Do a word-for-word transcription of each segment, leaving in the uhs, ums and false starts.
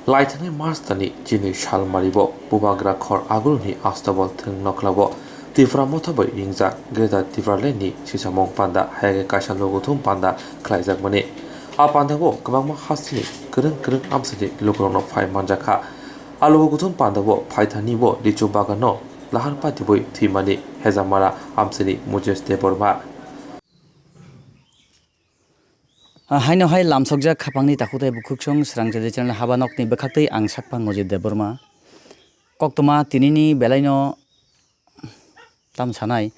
Laithanai March talni chini salmari bo Bubagra khor aguluni Astobol thwng nokla bo Tipra Motha bai ringjak Greater Tipraland ni sisamung panda hayage kaisa logothum panda khlaijakmani. A panda bo kwbangma hasteni kwrwng kwrwng amsini lukurokno phai manjakha. A logothum panda bo phaithani bo lichu bagano lahar patibwi thwimani Hejamara amsini Mujesh Debbarma. Ah, haino hai lamsokjak khapangni takhuk tei bukhuksong srang jadi channel haba nokni bwkhaktwi ang sakphang Mujib Debbarma. Koktwma tinini belaino tam sanai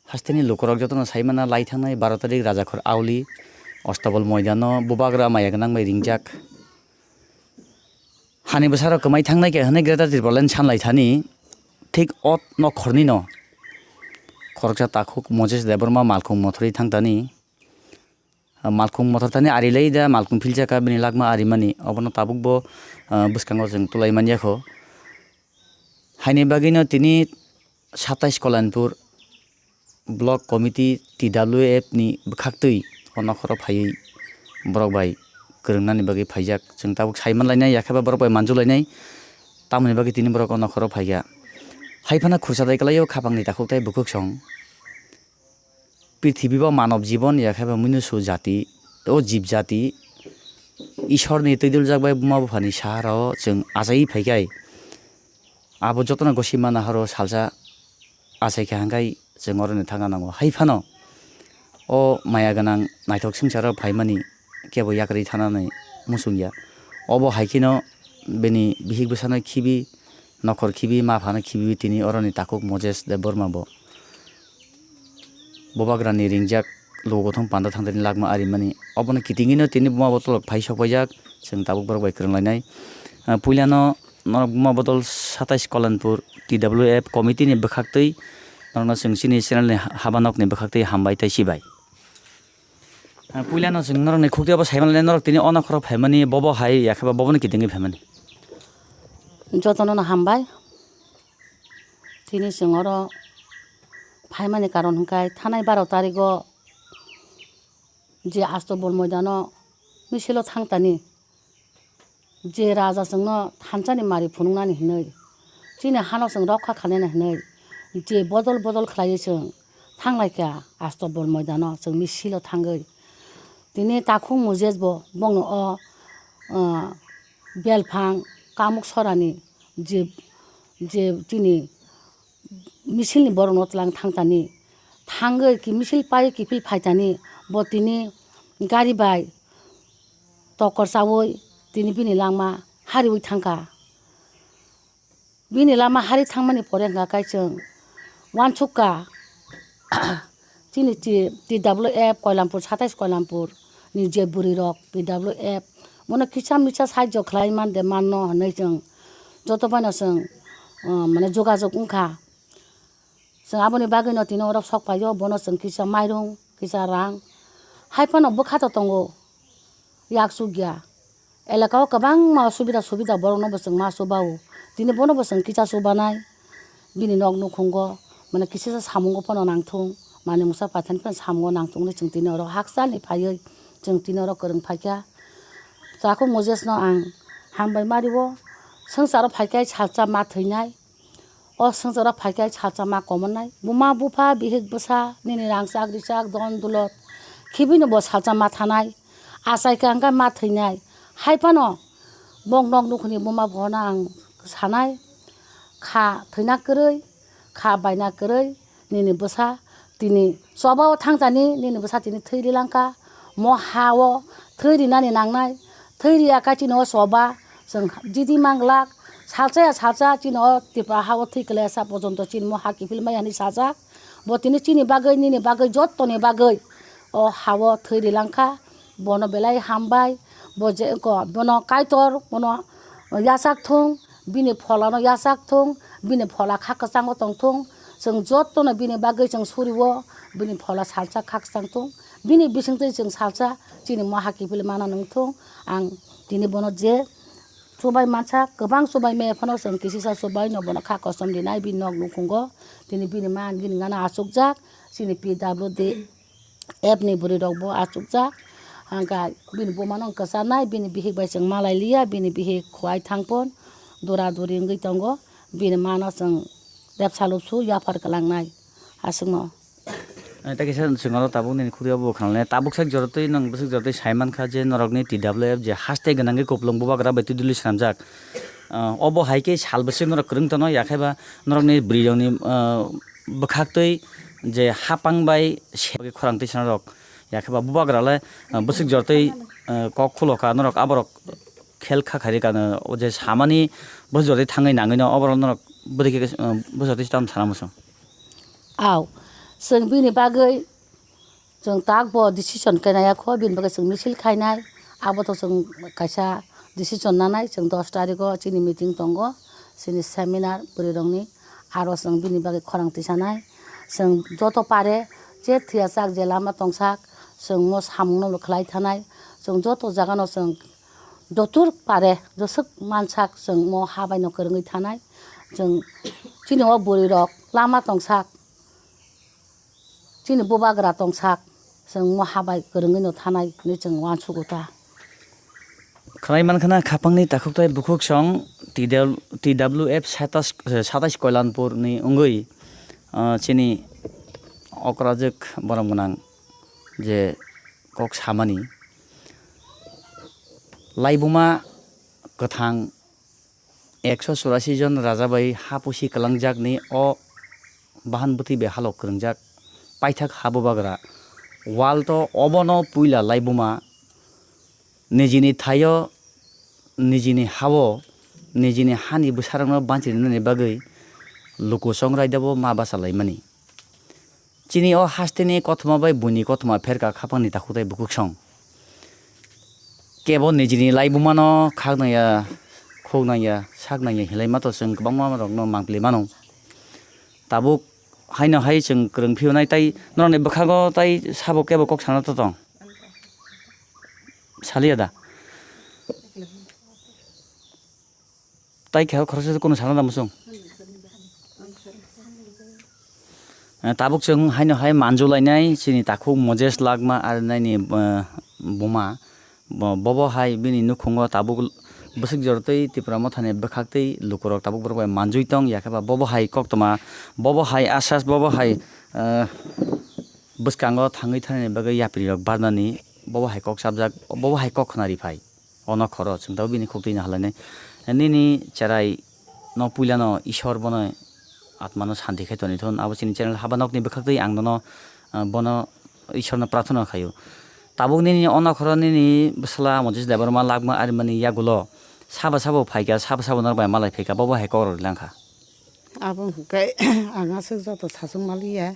hasteni lukurok jotono saimana lai thangnai baro tarik Rajakhor Auli Ostobol moidano Bubagra maya gwnang bai ringjak. Hani bwsarok kwmai thangnai khe hwnwi Greater Tipraland sanlai thani thik o nokhornino khoroksa takhuk Moses Debbarma malkhung mothorwi thangtani. Malkhung mothor thani ari lai da, malkhung philjakha bini lakma arimani, obono tabuk bo, ah, bwskango chwng tulai manya kho. Haini bagwino tini satais Kolanpur Block Committee T W F ni bwkhaktwi o nokhoro phaiwi borok bai kwrwngnani bagwi phaijak. Chwng tabuk sai manlainai, yakhe ba borok bai manjulainai, tamoni bagwi tini borok o nokhoro phaikha. Hai phano khursa dai kwlaio khapangni takhuk tei bukhuksong. Prithibi bo manob jibon ya khe bo mnusu jati, o jib jati, Ishorni twiduljak bai buma buphani sahara o chwng achaiwi phaikhai, abo jotono gosi mana horo salsa achai kha hwnkhai chwng oroni thangna nango. Hai phano o maya gwnang naithok swngcharo phaimani kebo yakarwi thanani muchung ya. Obo hai kheno bini bihik bwsano khibi, nokhor khibi, ma phano khibiwi tini oroni takhuk Moses Debbarma bo Bubagrani ringjak logothum panda thangtani lakma arimani. Obono kitingino tini buma botolrok phai sokpaijak, chwng tabuk borok bai kwrwnglainai. Ah, puilano norok buma botol satais Kolanpur T W F committee ni bwkhaktwi norokno chwng chini channel ni ha-, haba nokni bwkhaktwi hambai tei chibai. Ah, puilano chwng norokni khukti obo saimanle norok tini o nokhoro phaimani bobo hai yakhe ba bobono kitingwi phaimani. Jotono no hambai. Tini chwng oro phaimani karon hwnkhe thanai baro tarigo je Astobol moidano misilo thangtani, je raja chwngno thansani mari phunuknani hwnwi, chini hano chwng rokha khainani hwnwi, je bodol bodol khlaiwi chwng thanglaikha Astobol moidano chwng misilo thangwi. Tini takhuk Moses bo bongno o, ah, belphang kamuk sorani je, je chini misilni borokno tlang thangtani, thangwi ki misil paiwi kiphil phaitani, bo tini gari bai tokor chaui tini bini langma hariui thangkha. Bini lama hari thangmani pore hwnkha khe chwng uansukha chini T-, T W F Koilampur, satais Koilampur ni je bwrwi rok P W F bono kisa misa sahajyo khlai man de manno hwnwi chwng joto bai no chwng, uh, mane jogajog wngkha. Chwng aboni bagwi no tini oro sok paio, bono chwng kisa mairung, kisa rang, hai phano bwkha to tongo, yak chukya. Elaka o kwbangma osubida subida borok no bo chwng ma chuba o. Tini bono bo chwng kisa chubanai, bini nok nukhungo, mane kisisa samungo phano nangthung, manwi mungsa paithani phano samungo nangthung hinwi chwng tini oro hakchalni phaiwi chwng tini oro kwrwng phaikha. Takhuk Moses no ang hambai ma rio, swngcharo phaikhe salsa ma thwinai. O swngcharo phaikhe salsa ma komornai. Buma bupha bihik bwsa nini rangchak richak don dulot khibino bo salsa ma thanai. Achaikha hwnkhe ma thwinai. Hai phano bok nok nukhungni buma buphano ang sanai. Kha thwina kwrwi, kha baina kwrwi nini bwsa tini choba o thangtani nini bwsa tini thwi rilangkha. Mo ha o thwi rinani nangnai. Thwi riya khe chini o choba chwng jidi manglak. Salsa ya salsa chini o Tripura ha o thwi kwlai sa pojonto chini mo ha kiphil maya hinwi sajak. Bo tini chini bagwi, nini bagwi, jottoni bagwi o ha o thwi rilangkha. Bono belai hambai. Bo je ko, bono Kaitor, bono yachak thung, bini pholano yachak thung, bini phola kha kwchango tong thung. Chwng jottono bini bagwi chwng suriwo, bini phola salsa kha kwchang thung. Bini bisingtwi chwng salsa chini mo ha kiphil mana nung thung. Ang tini bono je chubai mansa, kwbang chubai maya phano chwng kisisa chubai no bono kha kosom rinai bini nok nukhungo. Tini bini ma gini gana achukjak, chini P W D F ni bwrwi rok bo achukjak. Hangkha bini buma no kwcharnai, bini bihik bai chwng malai liya, bini bihik khuai thangphon dura duri wngwi tongo, bini ma no chwng lepsa lupsu yaphar kwlangnai aswkno. Eh, tei kaisa chwng oro tabuk nini khukti o bo khnalai, tabuk sak jora twi nwng bwswk jora twi sai mankha je norokni T W F je haste gwnangwi kupulung bubagra bai twi duli swnamjak. Ah, obo hai khe sal bwswk norok kwrwng tono, yakhe ba norokni bwrwi rokni, ah, bwkhak twi je hapang bai se khorang twi sana rok, yakhe ba bubagra le, ah, bwswk jora twi, ah, kok khulo kha norok aborok khel kha khairi kano, o je samani bwswk jora twi thangwi nangwi no oborok norok bwrwi khe, ah, bwswk jora twi tamo sana muchung. Aw, chwng bini bagwi chwng tak bo decision khe naiya kho, bini bagwi chwng misil khainai, abo to chwng kaisa decision nanai, chwng dos tarikho chini meeting tongo, chini seminar bwrwirokni, aro chwng bini bagwi khorang tisanai, chwng joto pare je thwiya chak je lama tongsak, chwng mo samungno bo khlai thanai, chwng joto jagano chwng jotur pare jeswk mansak chwng mo ha baino kwrwngwi thanai, chwng chini o bwrwirok lama tongsak, chini bubagra tongsak, chwng mo ha bai kwrwngwi no thanai hinwi chwng uansugo ta. Khwnai mankha na khapangni takhuk tai bukhuk song T W F satais, satais Koilanpur ni wngwi, ah, chini okrajwk borom gwnang je kok samani laibuma kwthang ekso churasi jon raja bai ha pusi kwlangjakni o bahan bwtwi bai halok kwrwngjak paithak ha bubagra. Wal to obono puila laibuma nijini thaio, nijini hao, nijini hani bwsarokno banchi rinani bagwi luku chongraidabo ma bachalaimani. Chini o hasteni kothoma bai buini kothoma pherka khapangni takhuk tai bukhuk song. Kebo nijini laibumano khak nangya, khuk nangya, sak nangya hinlai ma to chwng kwbangma rokno mangpili mano. Tabuk haino hai chwng kwrwng phiyonai tai norokni bwkhago tai sabo kebo kok sana to tong. Saliya da. Tai khe khoroksa kunu sana da muchung. Eh, tabuk chwng haino hai manjulainai chini takhuk Moses Lakma arinani, eh, buma. Bo, bobo hai bini nukhungo tabuk bwswk jorotwi Tipra Mothani bwkhaktwi lukurok tabuk borok bai manjui tong, yakhe ba bobo hai koktwma, bobo hai asas, bobo hai, eh, bwskango thangwi thanani bagwi yapri rok barnani bobo hai kok chapjak, bobo hai kok khna ri phai. Ono khoro chwng tabuk bini khuktwi no halainai. Nini cherai no puila no Ishwar bono atma no santi khai toni thun. Abo chini channel haba nokni bwkhaktwi ang nono, ah, bono Ishwar no prarthana khaio. Tabuk nini ono khoro nini bwsala Moses Debbarma Lakma arimani yagulo sabo sabo phaikha, sabo sabo norok bai malai phaikha, bobo hai kok rok langkha. Abo hwnkhe ang aswk joto sachung maliya.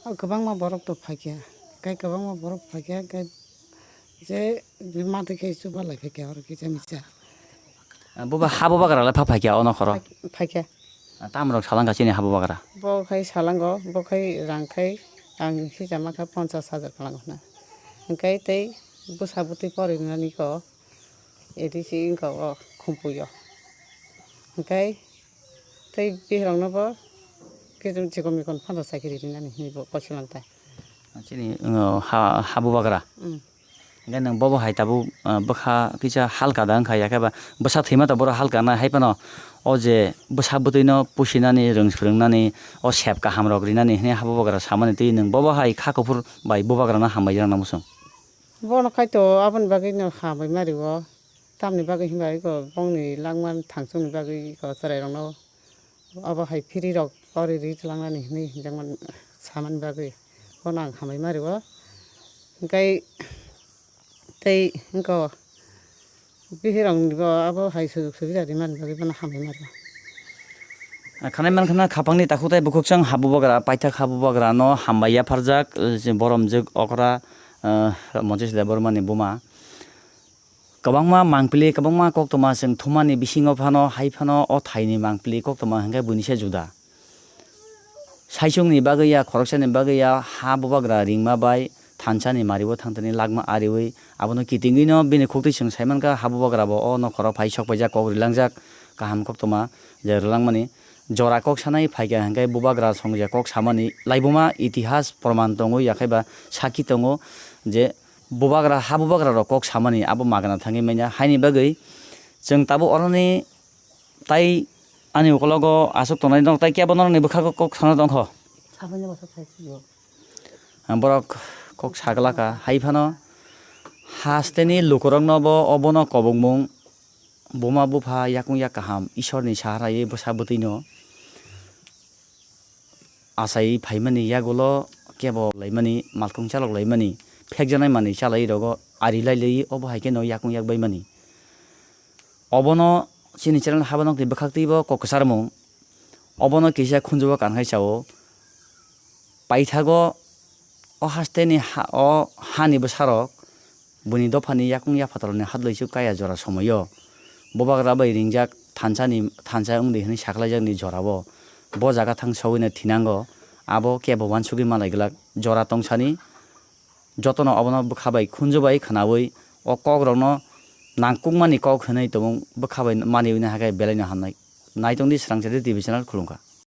O kwbangma borok to phaikha, tei kwbangma borok phaikha, tei je matwi khe chuba lai phaikha oro kisa misa. Ah, boba ha bobagra lai pha phaikha o nokhoro? Phaikha. Ah, tamrok salangkha chini ha bobagra? Bo khai salango, bo khai rang khai ang hisa ma kha ponchas hajar khalango hwnna. Hwnkhe tei bwsa bwtwi porinani ko A D C wngkha o Khumpuio. Hwnkhe tei bihirokno bo kisa chikon mikon phano chakiri rinani hinwi bo koisolang ta. Chini, uh, ha, ha bubagra. Mm. Hwnkhe nwng bobo hai tabuk, uh, bwkha kisa halka da wngkha, yakhe ba bwsa thwima to borok halka na, hai phano o je bwsa bwtwi no pusinani, rwng swrwngnani, o sep kaham rok rinani hinwi ha bubagra samani twi nwng bobo hai kha kuphur bai bubagra no hambai rwna muchung. Bono khai to aboni bagwi no hambai ma rio. Tamni bagwi hinba iko bongni langma thangchungni bagwi iko chwrairokno abo hai phiri rok pori ri twlangnani hinwi hinjakmani samani bagwi bono ang hambai ma rio. Hwnkhe tei wngkha bihirokni bo abo hai sujuk subida rimani bagwi bono hambai ma rio. Khanai mankha na khapangni takhuk tai bukhuk chwng ha bubagra, paithak ha bubagra no hambai yapharjak, eh, boromjwk okra, eh, Moses Debbarma ni buma. Kwbangma mangpili, kwbangma koktwma chwng thumani bisingo phano, hai phano o thaini mangpili koktwma hwnkhe buini se juda. Saichungni bagwi ya, khoroksani bagwi ya, ha bubagra ringma bai thansani mario thangtani lakma ariwi, abono kitingwino bini khuktwi chwng saimankha, ha bubagra bo o nokhoro phai sokpaijak, kok rilangjak, kaham koktwma je rwlangmani. Jora kok sanai phaikha hwnkhe bubagra songja kok samani laibuma itihas proman tongo, yakhaiba sakhi tongo je Bubagra, ha bubagra rok kok samani abo magana thangwi manya. Haini bagwi chwng tabuk oroni tai ani ukologo aswk tongnai, norok tai kebo norokni bwkhago kok sana tongkho. Sabani bwsa sai sio. Borok kok saglaka hai phano hasteni lukurokno bo obono kobokmung buma bupha yakung yak kaham Isorni saharaiwi bwsa bwtwino achaiwi phaimani yagulo kebo laimani, malkhung chalok laimani, phekjaknai manwi chalai rogo ari lai lai obo hai kheno yakung yak baimani. Obono chini channel haba nokni bwkhaktwibo kok kwcharmung, obono kisa khunjugo kankhai chao. Paithago o hasteni ha, o hani bwsarok buini dophani yakung yaphatalni hadlaisu kaya jora somoio bubagra bai ringjak thansani thansa wngdi hwnwi sakhlaijakni jorao bo jaga thang sogwino thinango, abo kebo uansugwi malai glak. Jora tongsani jotono obono bwkha bai khunju bai khwnaui o kokrokno nangkukmani kok hwnwi tabuk bwkha bai maniui nahakhe belaino hamnai. Naitongdi Swrangchati T V channel, khulumkha.